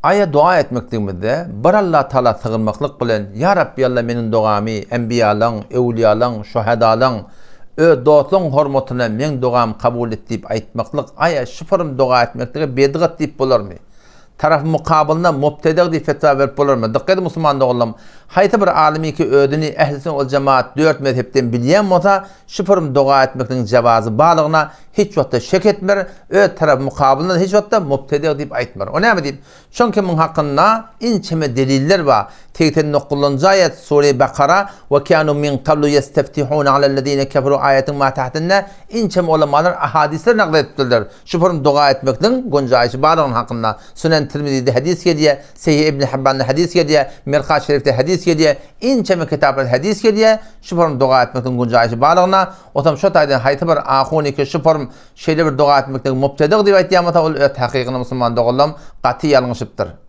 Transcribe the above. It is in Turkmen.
Aýa doga etmekligimizde bir Alla Taala sygynmaklyk bilen, Ýa Rabbi Alla meniň dogamy enbiýalaň, öwliýalaň, şuhadalaň, öz dostlaň hormatyna meň dogamy kabul et diýip aýtmaklyk aýa şypyrym doga etmeklige bedgat diýip bolarmy? Tarapy mukabylynda mubtedeg diýip fetwa berip bolarmy? Dykgat ediň musulman doganlarym, haýsy bir alymyky özüni Ehli Sünnet wal Jemaat dört mezhepden bilýän bolsa, şypyrym doga etmekligiň jewazy barlygyna hiç wagtda şek etmer, öz tarapy mukabylynda hiç wagtda mubtedeg diýip aýtmar. O näme diýip? Çünki muň hakynda inçeme deliller bar. 89-njy aýat, Sure Bakara, Ve kânû min kablu yesteftihûne alellezîne keferû aýatyň matahtynda inçeme ulamalar ahadyslar nagl edipdirler. Şu purun doga etmekligiň gunjaýşy barlygyny hakynda. Sunen Tirmizide hadys gelýär, Sehih Ibn Hibbanda hadys gelýär, Mirkat Şerifde hadys gelýär, inçeme kitaplarda hadys gelýär. Şu purun doga etmekligiň gunjaýşy barlygyna. Otam şo taýdan haýsy bir ahunyky şu purun şeýle bir doga etmekligiň mubtedig diýip aýtýan bolsa, ol öz takygyny musulman doganlarym gaty ýalňyşypdyr.